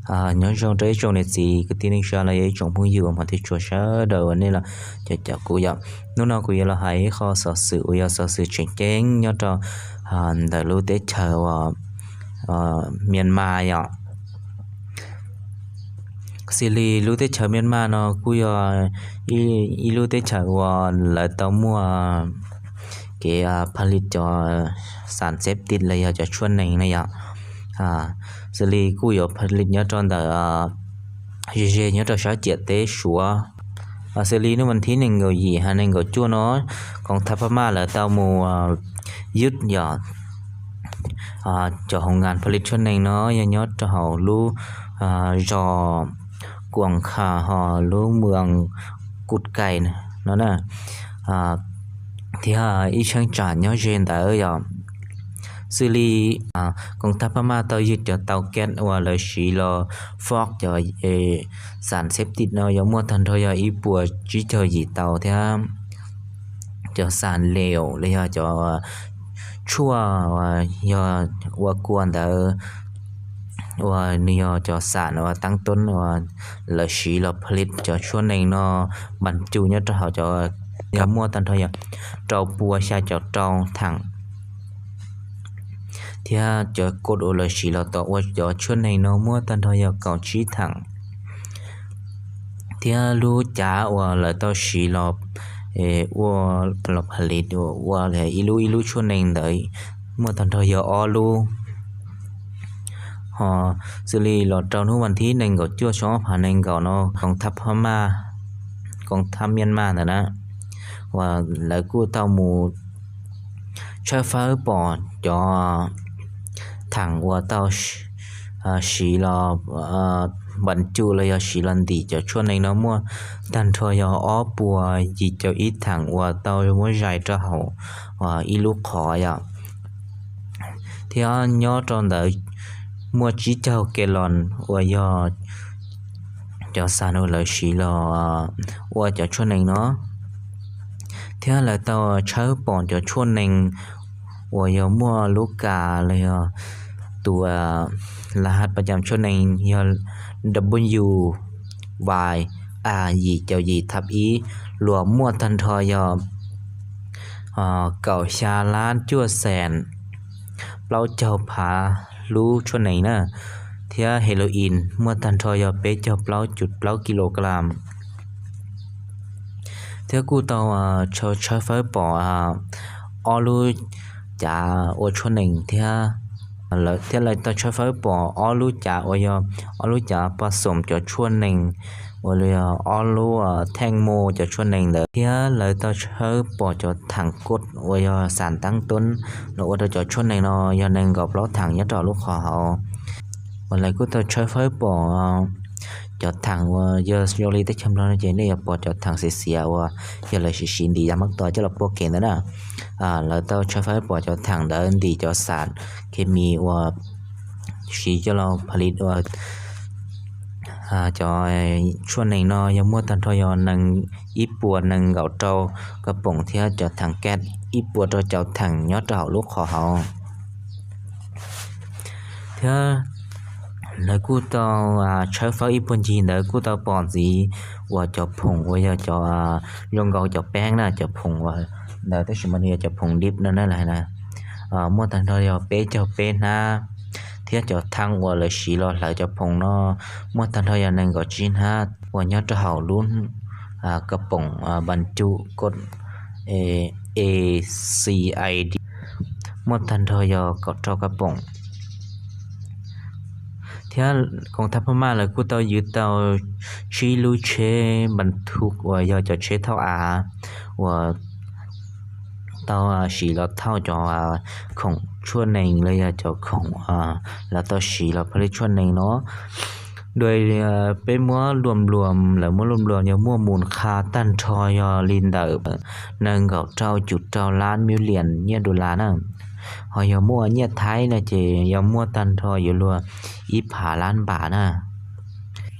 Nyob zoo rau ib tsoom niam txiv kwv tij neej tsa los yog ib tsoom phooj ywg uas hmov thiab tshua sawv daws uas nej los caum kuv yom. Hnub no kuv yuav los hais ib qho xov xwm uas yog xov xwm tseem ceeb nyob rau ntawm lub teb chaws uas Myanmar yom. Xws li lub teb chaws Myanmar no kuj yog ib lub teb chaws uas lawv tau muaj kev pha li cov xas xeb tis los yog cov tshuaj nees na yom. Xws li kuj yuav pha li nyob rau ntawm ze ze nyob rau sab ciam teb Suav. Xws li hnub vas thib nees nkaum yim hais nees nkaum cuaj no, koom thab Phab Maj lawv tau mus yub yom, cov hoov nkas pha li tshuaj nees no yog nyob rau hauv lub zos Kuam Kha ho lub moos Kut Kais no na, thiab ib cheeb tsam nyob ze ntawd yom. Xws li koom thab Phab Maj tau yug cov tau kej uas lawv siv los fob cov xas xeb tis no yog muaj tag nrho yog ib puas tsib caug yim tau thiab cov xas leum los yog cov tshuaj uas yog ua kua ntawd uas nws yog cov xas uas tab tom uas lawv siv los pha li cov tshuaj nees no npas cug nyob rau hauv cov yog muaj tag nrho yog rau pua xya caum rau theem, thiab cov koj uas lawv siv los tau ua cov tshuaj nees no muaj tag nrho yog kaum tsib theem, thiab lub cav uas lawv tau siv los ua los pha li ua ib lub ib lub tshuaj nees ntawd muaj tag nrho yog ob lub. Ho xws li los rau hnub vas thib nees nkaum cuaj xyoo ob phav nees nkaum no, koom thab Phab Maj, koom thab Myanmar ntawd na, uas lawv kuj tau mus tshawb fawb pom cov theem uas tau siv los npas cug los yog siv los ntim cov tshuaj nees no muaj tag nrho yog ob puas yim caum ib theem uas tau muab zais rau hauv ib lub qhov yom. Thiab nyob rau ntawd muaj tsib caug ke los uas yog cov xas uas lawv siv los ua cov tshuaj nees no, thiab lawv tau tshawb pom cov tshuaj nees uas yog muaj lub kas los yog tus la has pas cam tshuaj nees yog W Y A yim caum yim thab ib, luas muaj tag nrho yog kaum xya lab cuaj xees plaub caug phav lub tshuaj nees na, thiab heroin muaj tag nrho yog peb caug plaub cum plaub kilogram. Thiab kuj tau tshawb fawb pom ob lub cav ua tshuaj nees thiab, thiab lawv tau tshawb fawb pom ob lub cav uas yog ob lub cav pas xoom cov tshuaj nees uas yog ob lub theej mo cov tshuaj nees ntawd, thiab lawv tau tshawb pom cov theem koj uas yog xas tab tom los ua rau cov tshuaj nees no yog nees nkaum plaub theem nyob rau lub qhov hauv. Uas lawv kuj tau tshawb fawb pom cov theem uas yog zoo li teb chaws Nplog no ces nej yuav pom cov theem xiav xiav uas yog lawv siv siv ntim yav mab to coj los puag kev ntawd na. Lawv tau tshawb fawb pom cov theem ntawd ntim cov xas khes mis uas siv coj los pha li ua cov tshuaj nees no yog muaj tag nrho yog nees, ib puas nees nkaum rau kab poom thiab cov theem kej ib puas rau caum theem nyob rau hauv lub qhov hauv. Thiab lawv kuj tau tshawb fawb ib puag ncig ntawd kuj tau pom ntxiv uas cov phoom uas yog cov zoo nkaus cov peeb na, cov phoom uas ntawd tab sis mas nws yog cov phoom dib no na, muaj tag nrho yog peb caug peb hnab, thiab cov theej uas lawv siv los hlawv cov phoom no muaj tag nrho yog nees nkaum tsib hnab uas nyob rau hauv lub kab poom npas cug koj A C I D muaj tag nrho yog kaum rau kab poom. Thiab koom thab Phab Maj lawv kuj tau yug tau tsib lub tsheb npas thub uas yog cov tsheb thauj av uas tau siv los thauj cov khoom tshuaj nees los yog cov khoom lawv tau siv los pha li tshuaj nees no. Dua peb muab luam luam, lawv muab luam luam yog muaj mus qha tag nrho yog li ntawm nees nkaum rau cum rau lab million nyiaj dollar na. Ho yog muaj nyiaj Thaib no ces yog muaj tag nrho yuav luag ib phav lab npas na.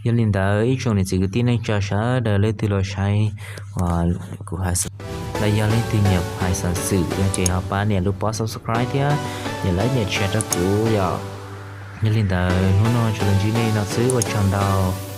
Yog li ntawd ib tsoom niam txiv kwv tij neej tsa sawv daws leej twg los saib kuv hais xov xwm los yog leej twg nyiam kuv hais xov xwm no ces ho pab nias lub pob subscribe thiab nias like nias share rau kuv yom. Yog li ntawd hnub no tsuas los ntsib nej no xwb, ua tsaug ntau.